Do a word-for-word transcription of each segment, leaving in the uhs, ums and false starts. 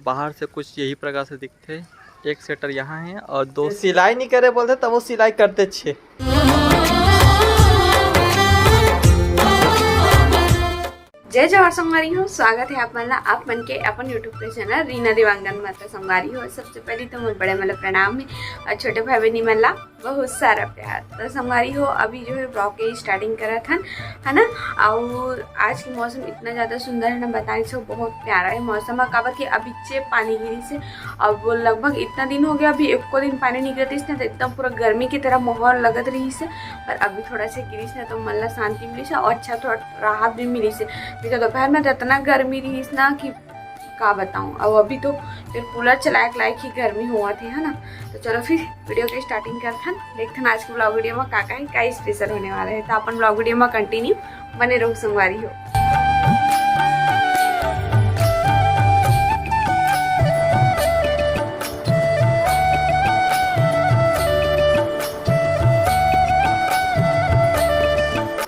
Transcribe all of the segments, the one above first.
बाहर से कुछ यही प्रकार से दिखथे। एक shutter यहाँ है और दो सिलाई नहीं करे बोलते, तब वो सिलाई करते छे। जय जोहार संगवारी हो, स्वागत है आप मन ला आप मन के अपन YouTube के channel रीना देवांगन म। त संगवारी हो, सबसे पहले तो मोर बड़े मन ला प्रणाम है और छोटे भाई बहनी मन ला बहुत सारा प्यार। तो संगवारी हो, अभी जो है vlog के starting करत हन, है ना। और आज के मौसम इतना ज़्यादा सुंदर है ना, बता नहीं सकव, बहुत प्यारा है मौसम ह। काबर कि अभी चे पानी गिरिस हे, अब वो लगभग इतना दिन हो गया, अभी एको दिन पानी नहीं गिरतिस ना, तो एकदम पूरा गर्मी की तरह माहौल लगत रहिस हे। पर अभी थोड़ा सा गिरिस ना, तो मन ला शांति मिलिस हे और अच्छा थोड़ा राहत भी मिलिस हे। नहीं तो दोपहर में तो इतना गर्मी रहिस ना कि का बताऊँ। अब अभी तो फिर कूलर चलाए के लायक ही गर्मी होवत हे, है ना। तो चलो फिर video के starting करथन, देखथन आज के vlog video में का का है, का special होने वाला है। तो अपन vlog video में continue बने रहो संगवारी हो।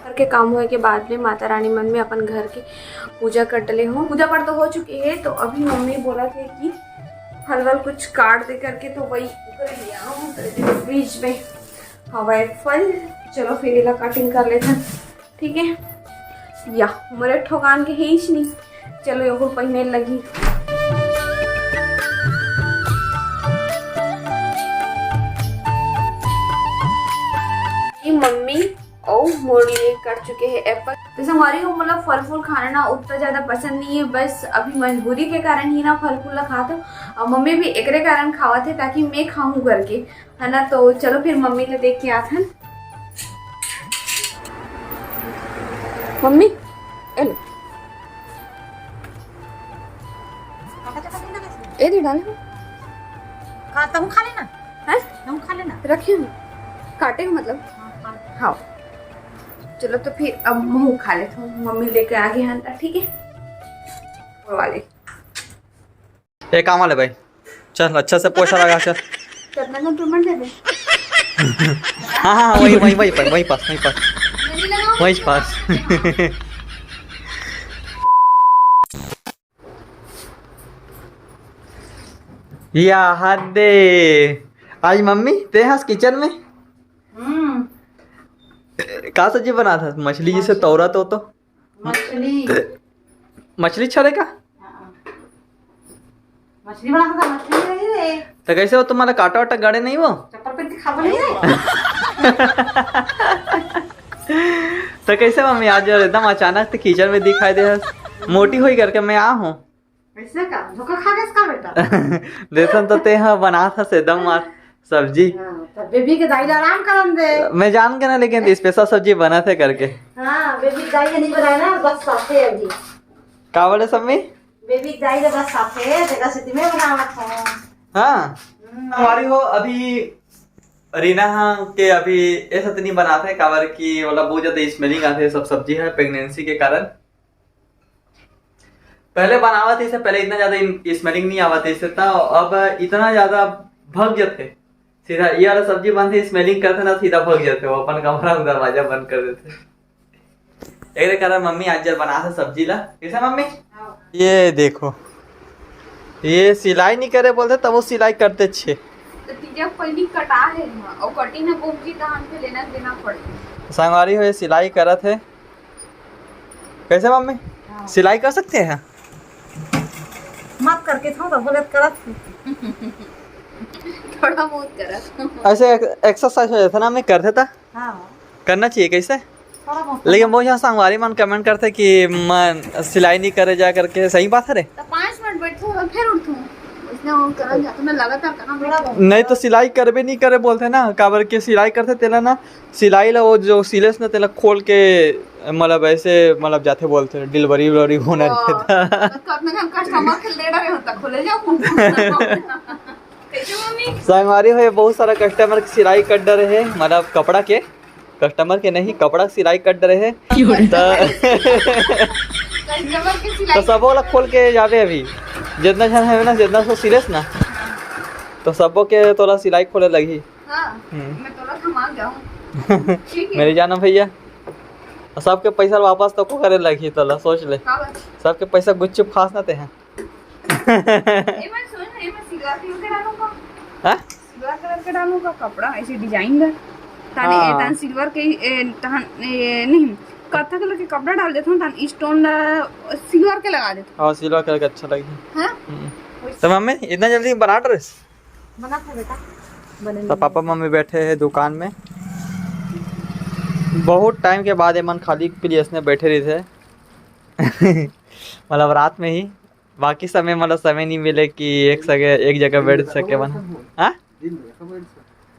घर के काम होए के बाद में माता रानी मन में अपन घर के पूजा कर डले हो। पूजा पाठ तो हो चुके है, तो अभी मम्मी बोला थे कि फल वल कुछ काट दे करके, तो वही कर लिया हूँ। तो फ्रिज में हवा है फल, चलो फिर एला कटिंग कर लेते हैं, ठीक है। या मोरे ठोकान के है ही नहीं, चलो एगो पहिने लगी। ये मम्मी और मोर लिए कट चुके हैं एप्पल। तो संगवारी हो, मतलब फल फूल खाना ना उतना ज्यादा पसंद नहीं है, बस अभी मजबूरी के कारण ही ना फल फूल ला खात हूँ। और मम्मी भी एकरे कारण खावत है ताकि मैं खाऊं करके, है ना। तो चलो फिर मम्मी ले देख के आत हन। मम्मी, ए लो। ए दे डाल। खा, तहूँ खा लेना। हैं? तहूँ खा लेना। रखे हूँ। काटे हूँ मतलब। हाँ, खा। हाँ। चलो तो फिर अब मुँह खा लेते हूँ। मम्मी लेके आ गई हन, ठीक है? वो वाले। ए, काम वाले भाई, चल अच्छा से पोछा लगा, चल। कितना का पेमेंट देबे? हाँ, हाँ, वही, वही, वही पर, वही पास, वही पास, मेहंदी लगाओ। वही पास। या हद दे। आज मम्मी, ते हस किचन में? हम्म। का सब्जी बनात हस? मछली जिसे तौरा तो, तो? मछली। मछली छड़े का? हाँ। मछली बनात हस, मछली नहीं रे। तो कैसे हो, तुम्हारा कांटा वाटा गड़े नहीं वो? चप्पल पहन के खाबो नहीं रे। तो कैसे मम्मी, आज एकदम अचानक से किचन में दिखाई दे हस? मोटी हुई करके मैं आ हूँ। ऐसे का? धोखा खा गए इसका बेटा? देसन तो ते ह बनात हस एकदम मार सब्जी। हाँ, तो बेबी के दाई ला आराम करन दे। मैं जान के ना, लेकिन special सब्जी बनत हे करके। हाँ, बेबी के दाई के नहीं बनाए ना, बस साथे अभी। का बोले सम्मी? बेबी के दाई ला बस साथे, तेरा से मैं बनावत हूँ। हाँ। हम्म। हमारी हो अभी रीना हा के अभी ऐसा तो नहीं बनाते, काबर कि ओला बहुत ज्यादा smelling आते सब सब्जी है pregnancy के कारण। पहले बनावत इसे, पहले इतना ज्यादा इन-, smelling नहीं आवत इसे, तो अब इतना ज्यादा भग जाते। सीधा ये वाला सब्जी बनते, smelling करते ना, सीधा भग जाते, वो अपन कमरा में दरवाजा बंद कर देते। एकरे कारण मम्मी आज जब बनाथे सब्जी ला, कैसे मम्मी? हाँ। ये देखो, ये सिलाई नहीं करे बोलते, तब वो सिलाई करते छे। तो तीजा पहिली कटा है ना, और कटी ना गोमजी, तो हमके लेना देना पड़े। संगवारी हो, ये सिलाई करत है। कैसे मम्मी? हाँ। सिलाई कर सकते हैं? मत करके था, तो बोले करत। थोड़ा बहुत करत। ऐसे एक-, exercise हो जाता ना, मैं कर देता। हाँ। करना चाहिए कैसे? थोड़ा बहुत। लेकिन बहुत यहाँ संगवारी मन comment करते कि मैं सिलाई नहीं करे जा करके, सही बात है रे? तो पाँच मिनट बैठो और फिर उठो। इसने वो करन जाते, मैं लगातार करना थोड़ा बहुत। नहीं तो सिलाई करबे नहीं करे बोलते ना, काबर के सिलाई करते तेला ना, सिलाई ला वो जो सिलेस ना तेला खोल के, मतलब ऐसे, मतलब जाथे बोलते delivery उलीवरी होना वाह। रहता। मतलब अपने घर customer के ले डरे होता, खोले जाओ। कैसे मम्मी? संगवारी हो, ये बहुत सारा customer के सिलाई कर डरे है, मतलब कपड़ा के, customer के नहीं, कपड़ा के सिलाई कर डरे है। क्यों? तो customer के सिलाई तो सबो ला खोल के जाबे अभी, जितना झन है ना, जितना सो सिलेस ना, तो सबो के तोला सिलाई खोले लगही। हाँ, हम्म। मैं तोला थमा जाऊँ। ठीक है। मेरी जान भैया, सबके पैसा वापस तो को करे लगही तोला, सोच ले। का बात? सबके पैसा गुपचुप खास ना ते हैं। ए, मैं सुन, ए, मैं सिल्वर कलर के डालूं का? हाँ? सिल्वर कलर के डालूं का कपड़ा, ऐसे डिजाइन का? ताने, हाँ। ताने सिल्वर के, ए, तान, ए, नहीं, कत्था कलर के कपड़ा डाल देता हूँ, ताने स्टोन ला सिल्वर के लगा देता हूँ। हाँ, सिल्वर कलर का अच्छा लगही। हाँ? हम्म। तो मम्मी, इतना जल्दी बना ड्रेस? बना था बेटा, बने तो नहीं। पापा मम्मी बैठे हैं दुकान में। बहुत टाइम के बाद एमन खाली प्लेस में बैठे रहिथे। मतलब रात में ही, बाकी समय मतलब समय नहीं मिले कि एक सगे, एक जगह बैठ सके मन। हाँ?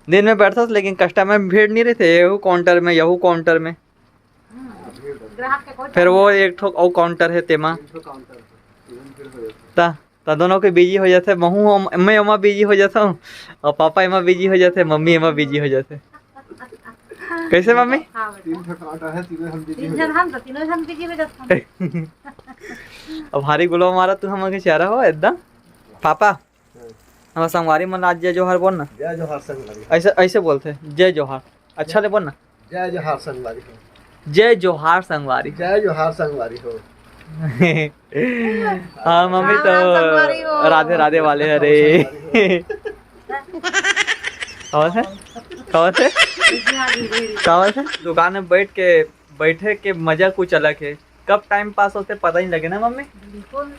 दिन में बैठथस, लेकिन कस्टमर में भीड़ नहीं रहिथे, यहू काउंटर में, यहू काउंटर में। ग्राहक के कोई फिर वो एक ठो अउ काउंटर है तेमा। ता, ता दोनों के बिजी हो जाथे, महू हम, मैं एमा बिजी हो जाता हूँ और पापा एमा बिजी हो जाथे, मम्मी एमा बिजी हो जाथे। कैसे मम्मी? हाँ बेटा। तीन ठो काउंटर है, तीनों हम बिजी तीन हो जन जाते हम तो तीनों जन बिजी हो जाते हैं। अब भारी गुलाब मारा तू हमन के चेहरा हो एकदम। पापा, हाँ। हमर संगवारी मन आज जय जोहार बोल ना। जय जोहार संगवारी। ऐसे, ऐसे बोलथे, जय जोहार। अच्छा ले बोल ना। जय जोहार संगवारी हो। जय जोहार संगवारी। जय जोहार संगवारी हो। हाँ मम्मी, राम तो राम संगवारी हो। राधे राधे वाले हरे। संगवारी हो। कौन है? कौन है? कौन है? दुकान में बैठ के, बैठे के मजा कुछ अलग है। कब टाइम पास होथे पता नहीं लगे ना मम्मी? बिल्कुल।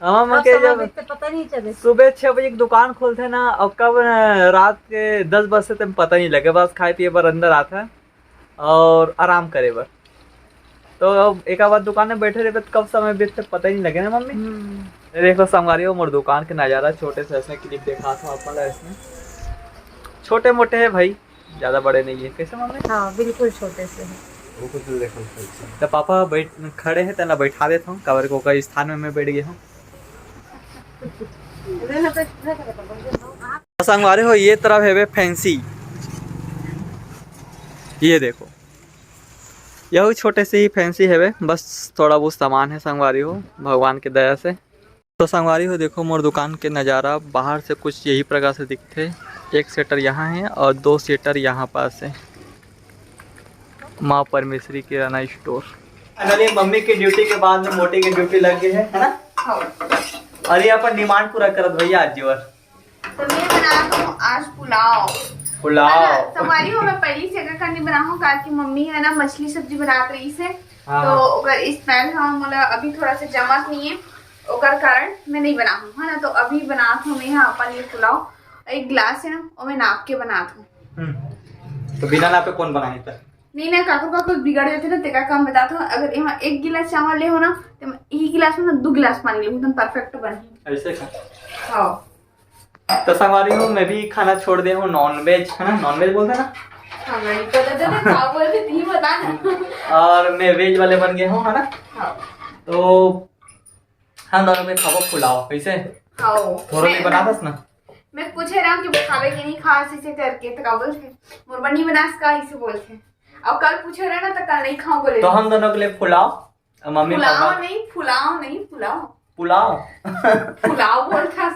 हाँ, मम्मी कब के समय जब बीतथे पता नहीं चले। सुबह छह बजे की दुकान खोलथे ना, और कब, अ, रात के दस बजथे, तेन पता नहीं लगे, बस खाए पिए बर अंदर आथे और आराम करे बर। तो अब एक बार दुकान में बैठे रहे तो कब समय बीतथे पता ही नहीं लगे ना मम्मी। हम्म। ये देख लो संगवारी हो, मोर दुकान के नजारा, छोटे से ऐसे क्लिप दिखात हूँ अपन ला। इसमें छोटे मोटे है भाई, ज्यादा बड़े नहीं है। कैसे मम्मी? हाँ, बिल्कुल छोटे से है। वो कुछ देखो। तो पापा बैठ, खड़े हैं, तेला बैठा देता हूँ, काबर के ओकर स्थान में मैं बैठ गया हूँ। संगवारी हो, ये तरफ है फैंसी, ये देखो, यहू छोटे से ही फैंसी हवे, बस थोड़ा बहुत सामान है संगवारी हो, भगवान के दया से। तो संगवारी हो, देखो मोर दुकान के नज़ारा, बाहर से कुछ यही प्रकार से दिखथे। एक शटर यहाँ है और दो शटर यहाँ पास है। माँ परमेश्वरी किराना स्टोर। अरे, मम्मी की ड्यूटी के बाद में मोटी की ड्यूटी लग गई है, है ना? हाँ। और ये अपन डिमांड पूरा करत भैया आज जीवर। तो मैं बना रहा हूँ आज पुलाव। पुलाव। है ना? संगवारी हो, मैं पहली से अगर खानी बना हूँ, काहे कि मम्मी है ना मछली सब्जी बनात रही से, हाँ, तो हाँ। ओकर स्मेल ह मोला अभी थोड़ा सा जमत नहीं है, ओकर कारण मैं नहीं बना हूँ, है ना। तो अभी बनात हूँ मैं यहाँ अपन ये पुलाव, एक गिलास है ना, वो मैं नाप के बनात हूँ। हम्म। तो बिना नापे कौन बनाही त? नहीं ना, काकर काकर बिगड़ जाते ना, तेका काम बतात हूँ। अगर एमा एक गिलास चावल ले हो ना, तो मैं एक गिलास में ना दो गिलास पानी ले हूँ, तुम परफेक्ट बनी। ऐसे का? हाँ। तो संगवारी हो, मैं भी खाना छोड़ दे हूँ, नॉनवेज, है ना, नॉनवेज बोलते ना? हाँ, मैं नहीं पता था, का बोलते, तुम ही बता ना। और मैं वेज वाले बन गया हूँ, है ना? हाँ। तो हम दोनों में खाबो पुलाव, कैसे? हाँ। थोड़ा मैं भी बना बस ना। मैं पूछे रहा हूँ कि वो खावे कि नहीं खास इसे करके, तो का बोलते? मोर बर नहीं बनास का, इसे बोलते। और कल पूछे रहे ना, तो कल नहीं खाओ बोले। तो हम दोनों के लिए पुलाव, मम्मी पुलाव पापा। नहीं, पुलाव नहीं, पुलाव। पुलाव। पुलाव बोलता,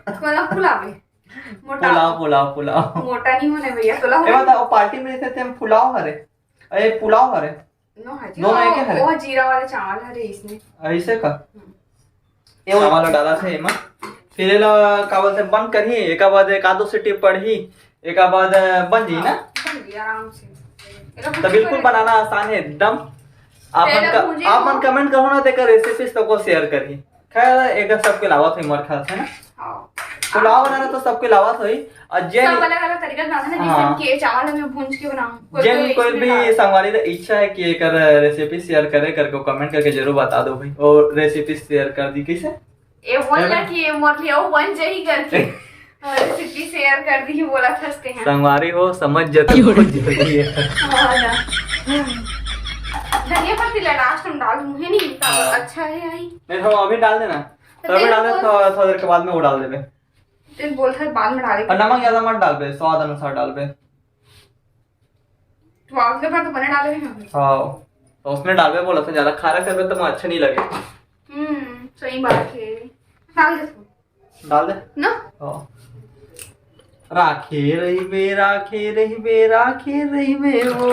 मतलब पुलाव है। मोटा। पुलाव, पुलाव, पुलाव। मोटा नहीं होने भैया, पुलाव ए, नहीं। बताओ, पार्टी में रहते थे हम, पुलाव हरे। अरे, पुलाव हरे। नो, हाँ जी। दोनों एक वो, हरे। वो जीरा वाले चावल हरे इसमें। ऐसे का? हम्म। ये चावल डाला था एमा। फिर एला का बोलते बंद करही, एका बाद एक आधो सीटी पड़ही, एका बाद बन जाही ना? हाँ, बन जाही आराम से। एला तो कुछ बिल्कुल करे बनाना आसान है एकदम। आप मन तेल का, भूंजे आप हो। मन कमेंट करो ना, तेकर रेसिपीज तो को शेयर करही। खैर, एक सबके लावत होई मोर ख्याल से ना। हाँ। पुलाव बनाना तो सबके लावत होई। और जे सब अलग-अलग तरीका से बनाते हैं, हाँ। जैसे कि चावल में भूंज के बनाऊं, कोई जेन कोई कोई इसमें भी डाल संगवारी ला इच्छा है कि एकर रेसिपी शेयर करे करके कमेंट करके जरूर बता दो भाई। और रेसिपी शेयर कर दी कैसे? ये बोल है ना? कि ये मोर लिए वो बन जाही करके। और रेसिपी शेयर कर दी, बोला था उसके यहाँ। संगवारी हो, समझ जाते हो, बहुत जरूरी है। हाँ ना। धनिया पत्ती ला लास्ट में डाल दूँ, है नहीं? हाँ। अच्छा है आई। नहीं, थोड़ा अभी डाल देना। तो तो अभी तेल डाल दे, को थोड़ा, थोड़ा देर के बाद में वो डाल देबे। तेल बोल था बाद में डाले। और नमक ज्यादा मत डालबे, स्वाद अनुसार डालबे। स्वाद के बाद तो बने डाले हैं हम। हाँ, तो उसमें डालबे बोला था, ज्यादा खारा करबे तो अच्छा नहीं लगे। हम्म, सही बात है। डाल दे इसको। डाल दे। ना? हाँ। राखे रहिबे, राखे रहिबे, राखे रहिबे वो,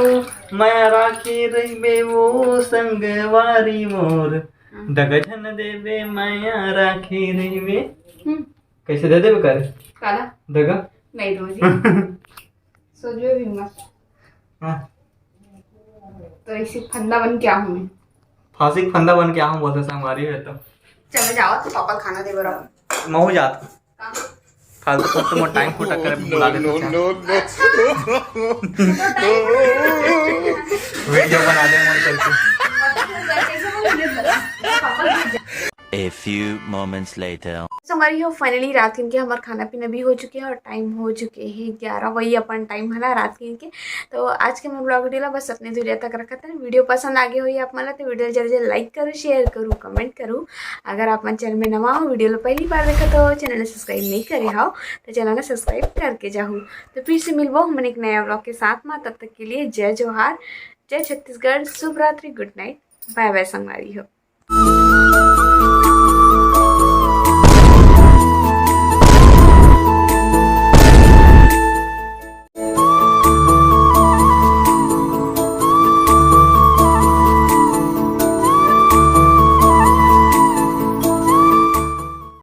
मया राखे रहिबे वो, संगवारी मोर। हम्म। दगा झन देबे, मया राखे रहिबे। हम्म। कैसे दे देबे करे? काला? देगा? नहीं दो जी। सो जो भी मत। हाँ। तो ऐसे फंदा बन के आहूँ मैं। फांसी के फंदा बन के आहूँ बोलते संगवारी हो तो। चले जाओ तो पापा खाना दे बराबर। महू जात। कहाँ? फालतू फालतू मोर टाइम खोटा करे बुला देते। वीडियो बना दे मोर करके। A few moments later. संगवारी हो, finally रात किन के हमार खाना पीना भी हो चुके है और टाइम हो चुके हैं ग्यारह, वही अपन टाइम है ना रात किन के। तो आज के मोर ब्लॉग वीडियो ला बस अपने दूरिया तक रखत है। वीडियो पसंद आगे हुई आप मन ला तो वीडियो जल्दी जल्दी लाइक करो, शेयर करो, कमेंट करो। अगर आप मन चैनल में नवा हो, वीडियो ला पहली बार देखा तो चैनल ला सब्सक्राइब नहीं करे हो तो चैनल ला सब्सक्राइब करके जाहू। तो फिर से मिलबो हमन एक नया ब्लॉग के साथ में। तब तक के लिए जय जोहार, जय छत्तीसगढ़, शुभ रात्रि, गुड नाइट, बाय बाय संगवारी हो।